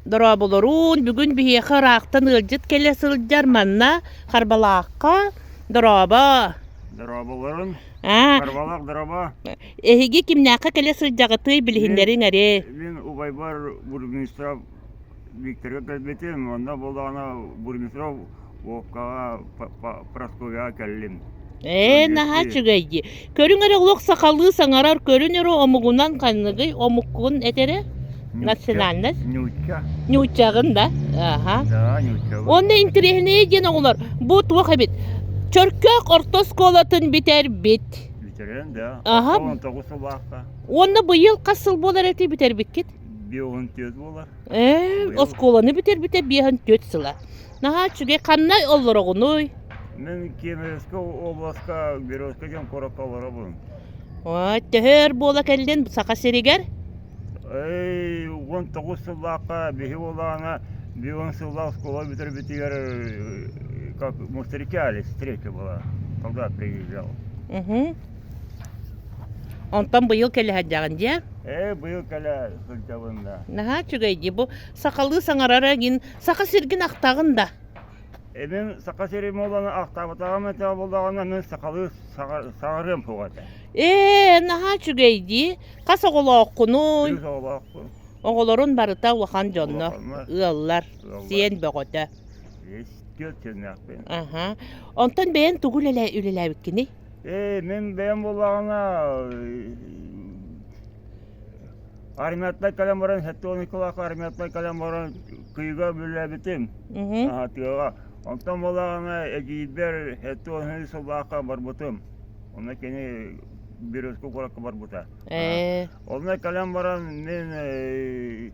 Дорооболоруун, бүгүн биһиэхэ ыраахтан ыалдьыт кэлэ сылдьар манна Харбалаахха. Дорообо. Дорооболорун. Аа, Харбалаах дорообо. эһиги кимнээххэ кэлэ сылдьаҕытый билиһиннэриҥ Мин эрэ. мин убайбар Бурмистров Викторга кэлбитим, онно буоллаҕына Бурмистров Вовкаҕа Прасковьяҕа кэллим. Ээ, наһаа Ыалдьыттыы. үчүгэй дии. Көрүҥ эрэ олох сахалыы саҥарар, көрүн эрэ омугунан ханныгый омуккун этэрэ? Ньуучча. Национальность? Ньуучча. Ньууччаҕын да? Аха. Да, ньууччабын. Уонна интэриэһинэйэ диэн оҕолор, бу туох эбит? Чөркөөх орто оскуолатын бүтэрбит. Бүтэрэн да. Аха. 19 сыллаахха. Уонна быйыл хас сыл буолар эти бүтэрбиккит? 54 буолар. Ээ, Быйыл. оскуоланы бүтэрбитэ 54 сыла. Наһаа үчүгэй. Ханна оллороҕунуй? Мин Кемеровскай областка Березка диэн куоракка олоробун. Ой, төһө өр буола кэллин Саха сиригэр? Эй, 19 сыллаахха биһи буоллаҕына, 10 сыллаах оскуола бүтэрбитигэр как мы встречались, встреча была, когда приезжал. Угу. Онтон быйыл кэлэ сылдьаҕын дии? Ээ, быйыл кэлэ сылдьабын да. Наһаа үчүгэй дии. Бу сахалыы саҥарара гин Саха сиргин ахтаҕын да? Э, мин Саха сирин буолан ахтаабатаҕым этэ буоллаҕына, мин сахалыы саҥарыам суоҕа этэ. Ээ, наһаа үчүгэй дии. Хас оҕолооххунуй? Үс оҕолоохпун. Оҕолорун барыта улахан дьоннор, Улаханнар. ыаллар, Ыаллар. сиэн бөҕөтө. Биэс, түөрт сиэннээхпин. Аха. Онтон бэйэн тугу үлэлээ үлэлээбиккиний? Ээ, мин бэйэм буоллаҕына Армияттан кэлэн баран, 72 кылааска армияттан кэлэн баран кыйыга үлэлээбитим. Мгм. Тыаҕа. Онтон буоллаҕына эдьиийбэр 73 сыллаахха барбытым. Онно кини Березка куоракка барбыта. Ээ, Онно кэлэн баран мин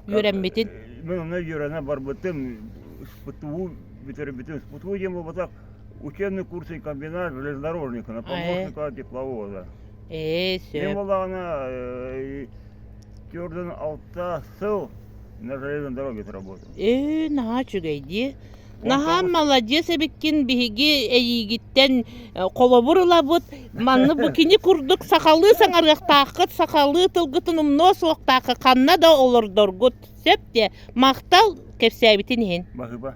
үөрэммитин. Мин онно үөрэнэ барбытым. СПТУ бүтэрбитим. СПТУ диэн буолбатах учебный курсы комбинат железнодорожника на помощника тепловоза. Ээ, Мин сөп. буоллаҕына төрдүн алта сыл на железной дороге отработал. Ээ, наһаа үчүгэй дии. Он Наһаа тоҕус маладьыас эбиккин биһиги эйиигиттэн э, холобур ылабыт. Манны бу кини курдук сахалыы саҥарыахтааххыт, сахалыы тылгытын умнуо суохтааххыт, ханна да олордоргут. Сөп дии. Махтал кэпсээбитин иһин. Баһыыба.